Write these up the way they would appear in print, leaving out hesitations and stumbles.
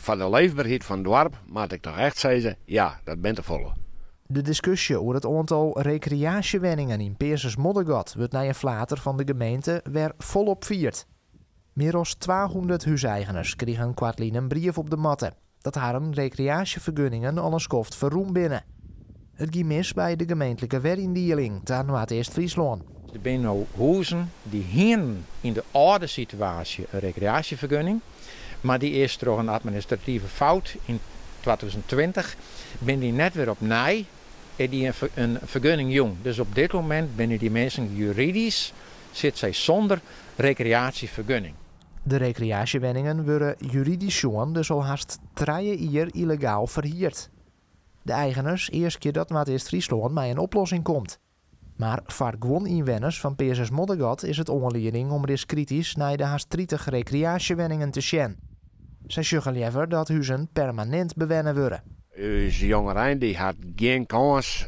Foar de leefberheid fan it doarp moat ik toch echt sizze, ja, dat bin te folle. De diskusje oer it oantal rekreaasjewenningen yn Peazens-Moddergat wurdt nei in flater fan de gemeente wer folop fierd. Mear as 200 húseigeners krigen koartlyn in brief op de matte dat harren rekreaasjefergunningen al in skoft ferrûn binne. It gie mis by de gemeentlike weryndieling ta Noardeast-Fryslân. Der binne no hûzen dy hienen yn de âlde situaasje in rekreaasjefergunning, mar dy is troch in administrative fout yn 2020 binne dy net wer opnij dy in fergunning jûn. Dus op dit momint binne dy minsken juridysk sit sy sûnder rekreaasjefergunning. De rekreaasjewenningen wurde juridysk sjoen dus al hast 3 jier yllegaal ferhierd. De eigeners easkje dat Noardeast-Fryslân mei in oplossing komt. Mar foar guon ynwenners fan Peazens-Moddergat is it oanlieding om ris kritysk nei de hast 30 rekreaasjewenningen te sjen. Sy sjogge leaver dat huzen permanint bewenne wurde. Us jongerein dy hat gjin kâns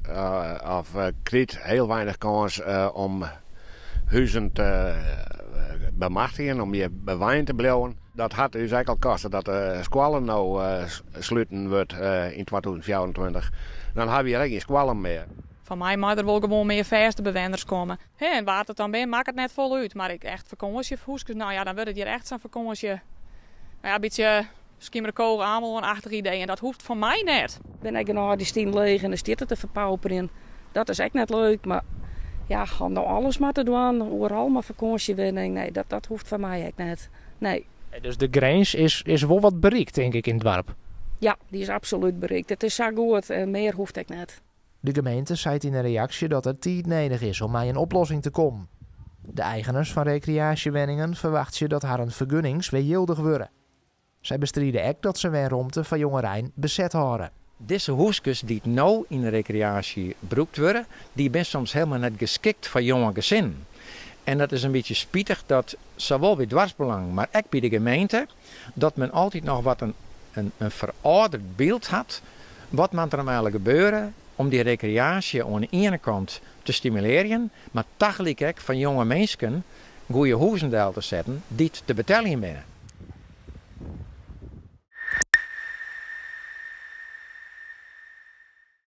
of kriget hiel weinich kâns om huzen te bemachtigjen, om hjir bewenjen te bliuwen. Dat hat ús ek al koste dat de skoalle no sluten wurdt yn 2024. Dan hawwe wy hjir ek gjin skoalle mear. Foar my mei der wol gewoan mear fêste bewenners komme. Hè, en wa't it dan bin, makket net folle út. Mar ik echt fakânsjehúskes, no ja, dan wurdt it hjir echt sa'n fakânsje. No ja, in bytsje Skiermûntseach, Amelân-achtich idee. En dat hoecht fan my net. Ben ik genôch dy stien leech en dan stiet it te ferpauperjen. Dat is ek net leuk, mar ja, om no alles mar te dwaan, oeral mar fakânsjewenning, nee, dat hoecht foar my ek net. Nee. Dus de grins is wol wat berikt, tink ik, yn it doarp. Ja, dy is absolút berikt. It is sa goed en mear hoecht ek net. De gemeente seit yn in reaksje dat der tiid nedich is om mei in oplossing te kommen. De eigeners fan rekreaasjewenningen ferwachtsje dat harren fergunnings wer jildich wurde. Sy bestride ek dat se wenromte foar jongerein beset hâlde. Dizze húskes dy't no yn de rekreaasje brûkt wurde, dy binne soms hielendal net geskikt foar jonge gesinnen. En dat is in bytsje spitich dat sawol by doarpsbelang, mar ek by de gemeente, dat men altyd noch wat in ferâlderd byld hat. Wat moat der no eigentlik gebeure om dy rekreaasje oan de iene kant te stimulearjen, mar tagelyk ek fan jonge minsken goede huzen del te setten dy't te beteljen binne.